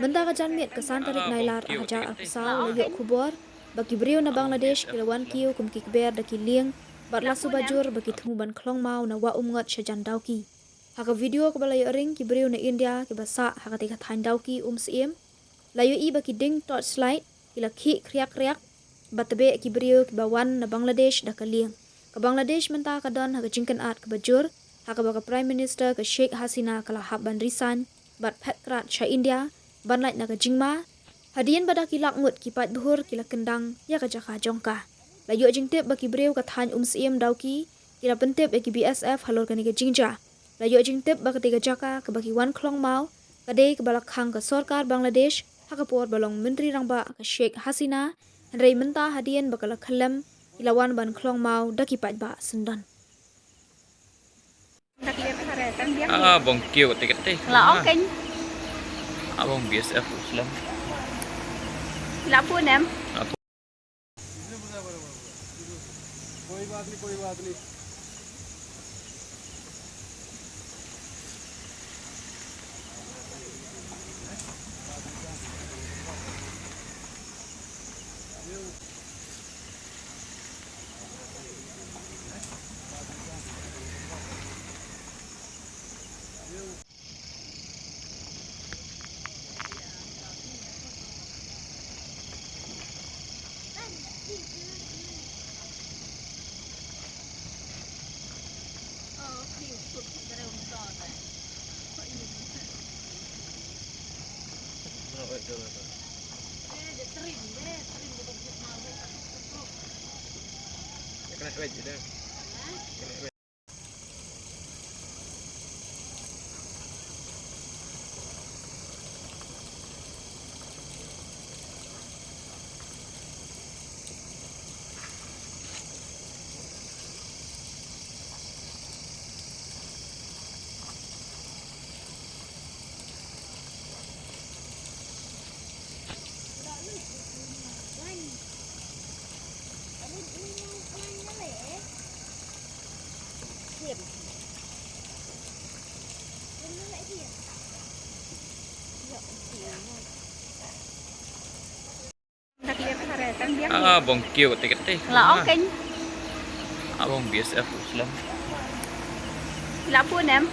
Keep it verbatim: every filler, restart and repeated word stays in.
Mynta ka janmiet ka san tarik Nailar arhajar arphew saw la ïoh khubor ba ki briew na Bangladesh ki la wan kiew kum ki kber da ki lieng bad la suba jur ba ki thmu ban khlong maw na Wah Umngot shajan Dawki. Ha ka video kaba la ïoh ring, ki briew na India kiba sah ha katei ka thaiñ Dawki Umsyiem la ïohi ba ki ding torchlight ki la khih khriak khriak, ba tbeh ki briew kiba wan na Bangladesh da ka lieng. Ka Bangladesh mynta ka don ha ka jingkynad kaba jur, ha kaba ka Prime Minister ka Sheikh Hasina ka la hap ban resign bad phet krad sha India ban lait na ka jingma, hadien ba da ki lak ngut ki paidbah ki la kyndang ïa ka jaka jong ka. La ïoh jingtip ba ki briew ka thaiñ Umsyiem Dawki ki la pyntip ïa ki B S F halor kane ka jingjia. La ïoh jingtip ba katei ka jaka kaba ki wan khlong maw ka dei kaba la khang ka sorkar Bangladesh ha ka por ba long Myntri Rangbah ka Sheikh Hasina, hynrei mynta hadien ba ka la khyllem, ki la wan ban khlong maw da ki paidbah syndon. Ah, bong kiew kate kate. La ong kein. Ah, bong B S F Muslim. La pun em. कोई बात नहीं, कोई बात नहीं। Ah, bong kiew kate kate. La ong kein. Ah, bong B S F Muslim. La pun em.